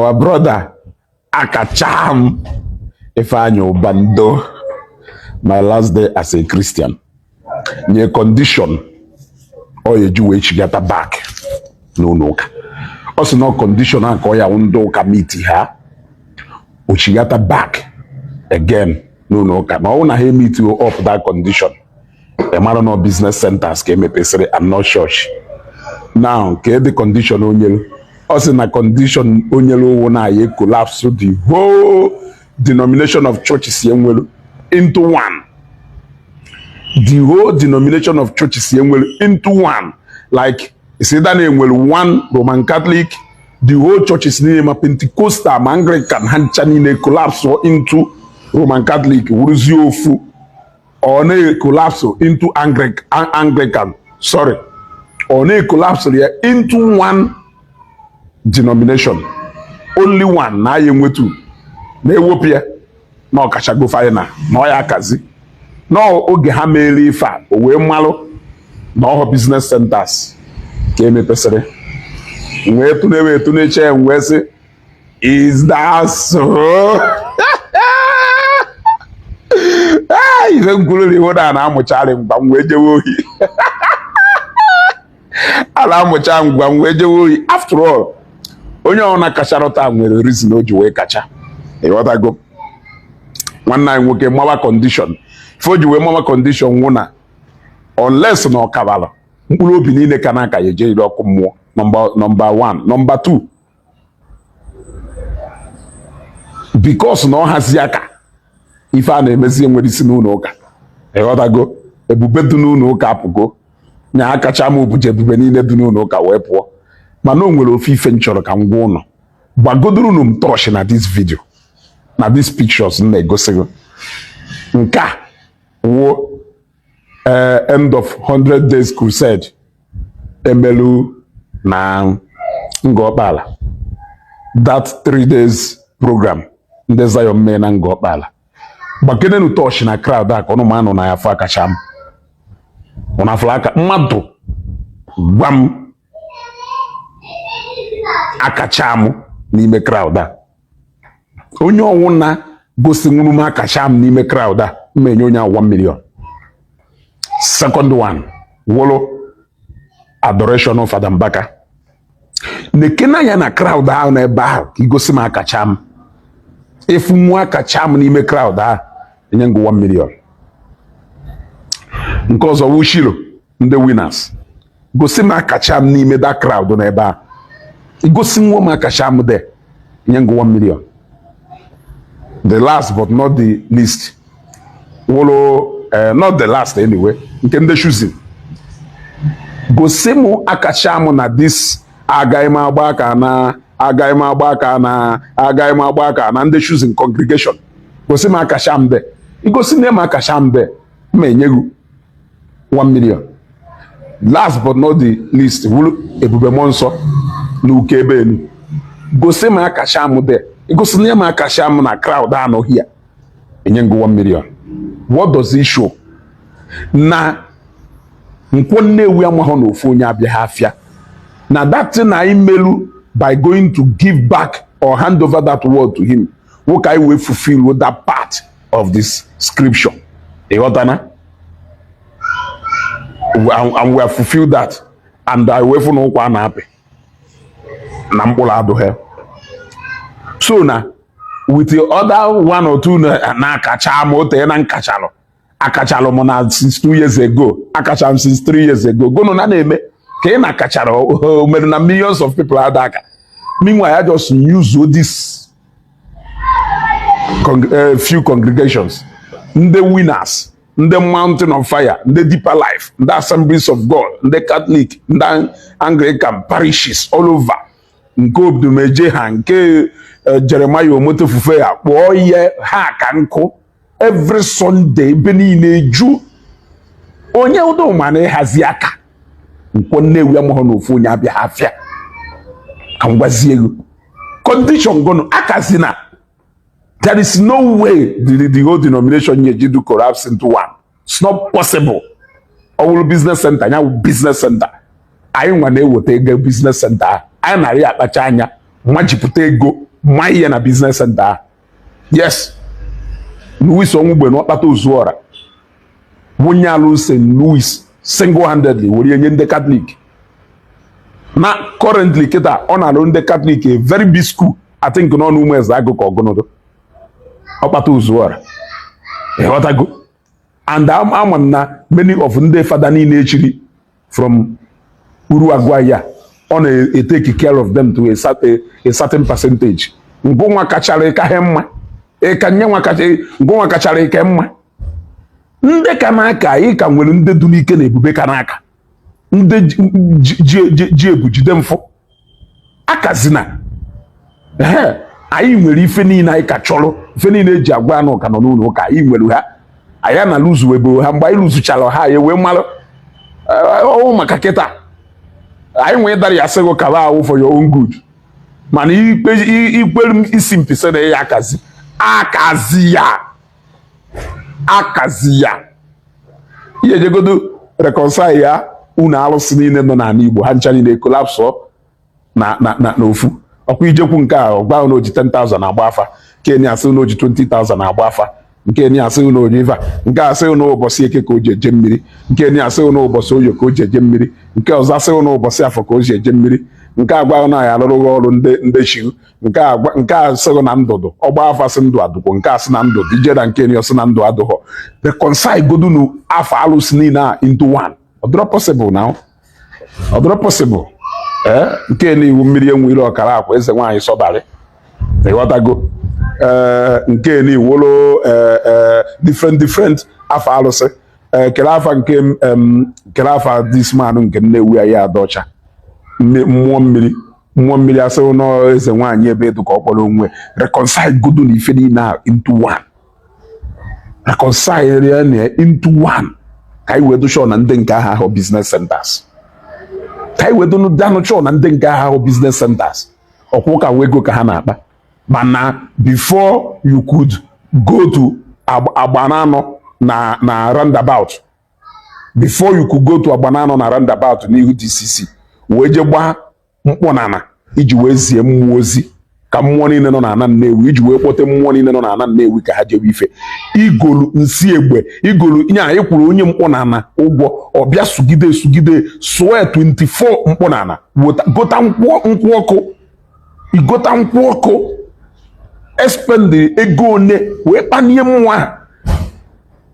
Our brother Akacham Ifeanyi Ubah, my last day as a Christian, nye condition ọ ya eji wee chigata back n'ụlọ ụka. Ọ sị na condition a ka ọ ya wụ ndị ụka meet ha, o chigata back again n'ụlọ ụka. Na ọ bụrụ na ha meet up that condition, ị mara na business centers ka emepesịrị and not church. Now, ka the condition onyelu? Ọ sị na condition onyelu owu na ya collapse the whole denomination of churches enwelu into one, the whole denomination of churches enwelu into one. Like it's either na enwelu one Roman Catholic, the whole churches niile, ma Pentecostal ma Anglican, ha ncha niile collapse into Roman Catholic, wuruzie ofu. Ọ na-collapse into Anglican, sorry, ọ na-collapse ya into one denomination, only one, na ya enwetu na-ewepụ ya na ọkachago final na ọ ya akazi n'oge ha meere ife a, o wee mmalụ na ọhọ business centers ka emepesịrị. Wee tụnewe tụneche ya, wee sị, "Is that so?" Ife nkwuru ihu na na-amụcharị ngwa m wee jewe ohi, a na-amụcha ngwa m wee jewe ohi. After all, onye ọbụla kachara taa nwere reason o ji wee kacha. Ịghọtago? Nwanne anyị nwoke mawa condition, ife o ji wee mawa condition nwụ na unless na ọkabala mkpụrụ obi niile ka na-aka ya eje iri ọkụ mmụọ. Number one, number two, because na ọ hazi aka ife a na-emezi enwere isi n'ụlọ ụka. Ịghọtago? Ebube dị n'ụlọ ụka apụgo nya akacha m obuja ebube niile dị n'ụlọ ụka wee pụọ. Mana o nwere ofe ife m chọrọ ka m gwa ụnụ. Gbagodoro m torch na this video, na this pictures m na-egosi gị. Nke a wụ end of 100 days crusade emelu na Ngọkpala, that 3 days program ndị Zion mee na Ngọkpala. Gbakenenu torch na crowd a ka ụnụ ma anụ na ya afọ akacha m ụnụ afụrụ aka mmadụ. Gwa m akacha m n'ime crowd a. Onye ọnwụ na gosi nwuru m akacha m n'ime crowd a, mma enye onye ahụ 1 million. Second one wụrụ adoration of Fada Mbaka. Nekena ya na crowd ahụ n'ebe ahụ ka igosi m akacha m. Efu nwa akacha m n'ime crowd ahụ, enye ngụ 1 million. Nke ọzọ wụ Shilo, ndị Winners. Gosi m akacha m n'ime that crowd n'ebe ahụ. Igosi nwa m akacha m there, enye ngụ 1 million. The last but not the least wụrụ, not the last anyway, nke ndị Chosen. Gosi m akacha m na this agaghị m agba aka na agaghị m agba aka na agaghị m agba aka na ndị Chosen congregation. Gosi m akacha m there. Igosi nne m akacha m there, ma enye gị 1 million. Last but not the least wụrụ Ebube Mmụọ Nsọ na uke ebe elu. Gosi m akacha m there. Igosi nne m akacha m na crowd anọ here, enye gị 1 million. What does it show? Na Nkwọ Nnewi amahụ na ofu onye abịaghị afịa na that thing anyị melu by going to give back or hand over that word to him, nwoke anyị wee fulfill that part of this scripture. Ịghọtana? And we have fulfilled that, and I wee fụ na ụkwa a na-apị na mkpụrụ adụghị. So na with the other one or two na-akacha m ote na nkachalụ akachalụ m na since 2 years ago, akacha m since 3 years ago. Gụnụ na na-eme ka ị na-akachara o mere na millions of people ada aka. Meanwhile, I just use this few congregations, ndị Winners, ndị Mountain of Fire, ndị Deeper Life, ndị Assemblies of God, ndị Catholic, ndị Anglican parishes all over, nke Odumeje ha, nke Jeremiah Omotofufe ya kpọọ ihe ha ka nkụ. Every Sunday ebe niile ju. Onye ụdọ na ịhazi aka Nkwọ Nnewi amụghị na ofu onye abịa afịa. Ka m gwazie ego condition gụnụ akazi na there is no way the whole denomination nyeji do collapse into one. It's not possible. Ọ bụrụ business center, ya bụ business center anyị nwa na-eweta ego business center ahụ. Anyị narị akpacha anya majipụta ego. Ma ihe na business center ahụ, yes, Louis Onwugbe na Ọkpata Ozuọra wụnye alụ St. Louis single-handedly, were nye ndị Catholic. Na currently kịta, ọ na-alụ ndị Catholic a very big school, I think n'ọnụ ụmụ eze agụ ka ọgụnụdụ Ọkpata Ozuọra, ịghọtago? And ama m na many of ndị fada niile echiri from Uruagwa, ọ na-etake care of them to a certain percentage. Ngụnwa kachara ịkaghị mma, ịka nye nwa kacha ngụnwa kachara ike mma. Ndị ka n'aka anyị ka nwere ndị dị n'ike na ebube ka n'aka ndị ji ebu jide mfụ akazina. Ehe, anyị nwere ife niile anyị ka chọrọ, ife niile eji agwa anụ ka nọ n'ụlọ ụka. Anyị nwere ha, anyị na luzu ebe ha. Mgbe anyị luzuchara ha, anyị wee mara ọnwụ maka kịta anyị nwee dara ya sịgụ kaba ahụ for your own good. Mana ikpe ikpere isi mpịsị na ya akazi akazi ya akazi ya ihe jegodo reconcile ya. Unu alụsị niile nọ n'ala Igbo, ha ncha niile collapse na n'ofu ọkwa ijekwu. Nke a ọgba na oji 10,000 agba afa, nke asị na oji 20,000 agba afa, nke ni asị na onye ife a, nke asị na ụbọchị Eke ka o ji eje mmiri, nke ni asị na ụbọchị Oye ka o ji eje mmiri, nke ọzọ asị na ụbọchị Afọ ka o ji eje mmiri, nke agwa na ya alụrụ ọrụ ndị ndị chiu, nke agwa nke asịghị na ndụdụ ọgba afa sị ndụ adụkwo, nke asị na ndụ ije na nke ni ọsị na ndụ adụghọ. Reconcile godunu afọ alụsị niile a into one. Ọ dịrọ possible now, ọ dịrọ possible. Ee, nke na iwu mmiri enwe ile ọkara akwa eze nwaanyị sọbalị, ịghọtago? Ee, nke na iwolo ee different different afọ alụsị. Ee, kere afa nke kere afa this man nke Nnewi ya adọcha mmụọ mmiri, mmụọ mmiri asị nọ eze nwaanyị ebe edu ka ọ kpọrọ onwe. Reconcile godo na ife niile a into one, reconcile ya na into one, ka anyị wee dụchọ na ndị nke ahụ ahụ business centers, ka anyị wee danụchọ na ndị nke ahụ business centers ọkwa ụka wee ego ka ha na-akpa. Mana before you could go to Agbananọ na roundabout, before you could go to Agbananọ na roundabout n'ihu DCC wee je gbaa mkpọnana iji wee zie mmụọ ozi ka mmụọ niile nọ n'ana Nnewi, iji wee kpọte mmụọ niile nọ n'ana Nnewi ka ha jewe ife, igolu nsị egbe, igolu nya ịkwụrụ onye mkpọnana ụgwọ, ọbịa sugide sugide sụọ 24 mkpọnana, gota nkwụ ọkụ, igota nkwụ ọkụ, expend ego one wee kpanie mmụọ ahụ.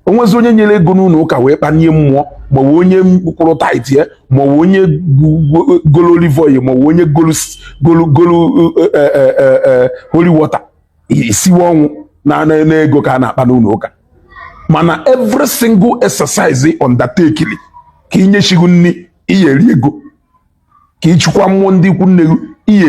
Onwezi onye nyere ego n'ụlọ ụka wee kpanie mmụọ, maọbụ onye kwụrụ tithe ya, maọbụ onye golo olive oil, maọbụ onye golu golu golu holy water, isiwe ọnwụ na ego ka a na-akpa n'ụlọ ụka. Mana every single exercise undertaking ka inyechigo nri, ihe eri ego, ka ịchịkwa mmụọ ndị ikwu nne gị, ihe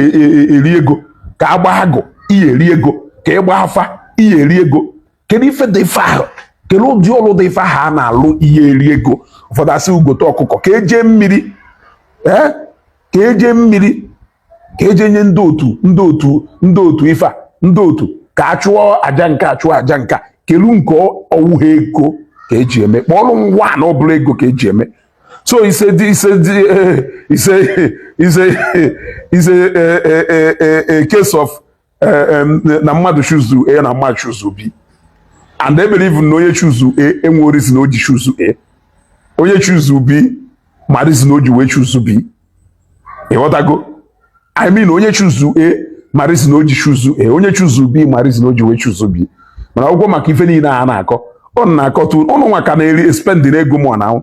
eri ego, ka agba agụ, ihe eri ego, ka ịgba afa, ihe eri ego. Kedu ife dị ife ahụ? Kedu ụdị ọrụ dị ife ahụ a na-alụ ihe eri ego? Ụfọdụ asị ugote ọkụkọ ka eje mmiri, ee, ka eje mmiri, ka eje nye ndị otu, ndị otu, ndị otu ife a, ndị otu ka a chụọ aja nke a, chụọ aja nke a. Kelu nke ọwụha ego ka eji eme? Kpọọrọ ngwa na ọbụla ego ka eji eme. So it's a case of na mmadụ choose A na mmadụ choose B, and I believe na onye choose A enwe reason o ji choose A, onye choose B ma reason o ji wee choose B, ịghọtago? I mean, onye choose A ma reason o ji choose A, onye choose B ma reason o ji wee choose B. Mana akwụkwọ maka ife niile a na-akọ, ụnụ na-akọtu ụnụ nwa ka na-eri spend n'ego mụọ na ahụ,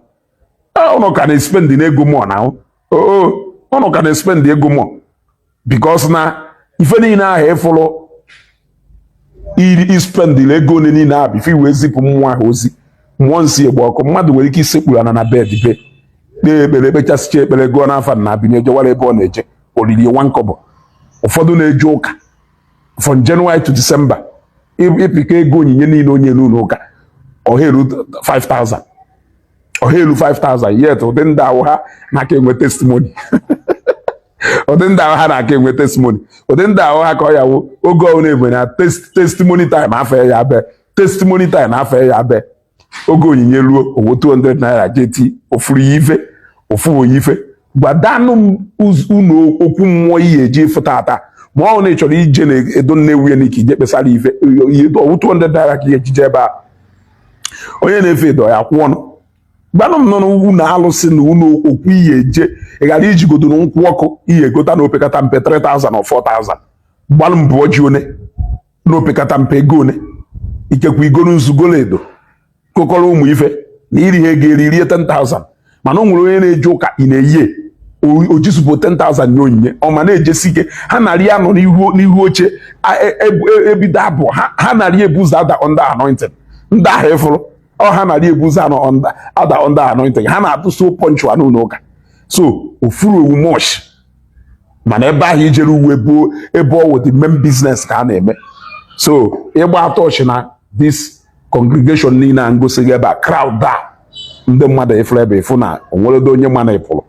ụnụ ka na-espend n'ego mụọ na ahụ, oo, ụnụ ka na-espend ego mụọ, because na ife niile ahụ ịfụrụ iri ispendịrị ego one niile ahụ before iwee zipụ mmụọ ahụ ozi, mmụọ nsị egbe ọkụ. Mmadụ nwere ike isekpuru ana na bed be kpee ekpere, ekpechasịcha ekpere, gụọ n'afa na abinye, jewara ebe ọ na-eje oriri nwa nkọbọ. Ụfọdụ na-eje ụka from January to December, ịpịkọ ego onyinye niile onye n'ụlọ ụka, ọha eru 5000, ọha eru 5000. Yet ụdị ndị ahụ ha na-aka enwe testimony, ụdị ndị ahụ ha na-aka enwe testimony, ụdị ndị ahụ ha ka ọ ya wụ oge ọbụla ebere na testimony time afọ ya abịa, testimony time afọ ya abịa, oge onyinye ruo, owo 200 naira jeti ofuru ya ife ofu oyi ife. Gwadanụ m unu okwu mmụọ ihe eji ịfụ tata, Ma ọ na ị chọrọ ije na Edo Nnewi n'ike ije kpesara ife ihe, ọwụ 200 naira ka ihe ejije ebe a. Onye na-efe edo ya kwụ ọnụ gbanụ m nọ n'ugwu na alụsị na unu okwu ihe eje, ị ghara ijigodo nkwụ ọkụ ihe egota na opekata mpe 3000 or 4000. Gbalụ mbụ ji one na opekata mpe ego one, ikekwe igolu nzugolo edo kokọrọ ụmụ ife na iri ha ego eri rie 10,000. Mana o nwere onye na-eje ụka ị na-eyi ojisupụ 10,000 nye onyinye ọma na-ejesi ike. Ha narị anọ n'ihu oche ebido abụ, ha narị ebu ụzọ ada under anointing. Ndị ahụ ịfụrụ ọ ha narị ebu ụzọ anọ ada under anointing. Ha na-atụ so punctual n'ụlọ ụka, so ofuru ewu much. Mana ebe ahụ ijere uwe bụ ebe ọ wụ the main business ka a na-eme. So ịgba torch na this congregation niile a ngosi gị ebe a, crowd a, ndị mmadụ ifuru ebe ịfụ na onweredo onye mana ịpụrụ,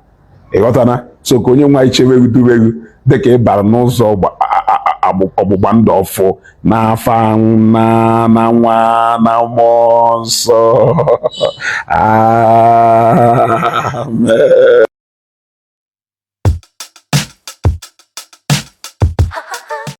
ịghọtana? So ka onye nwa ichewe duweghu dịka ị bara n'ụzọ ọgbụgba ndụ ọfụ n'afa nna na nwa na mmụọ nsọ, amen.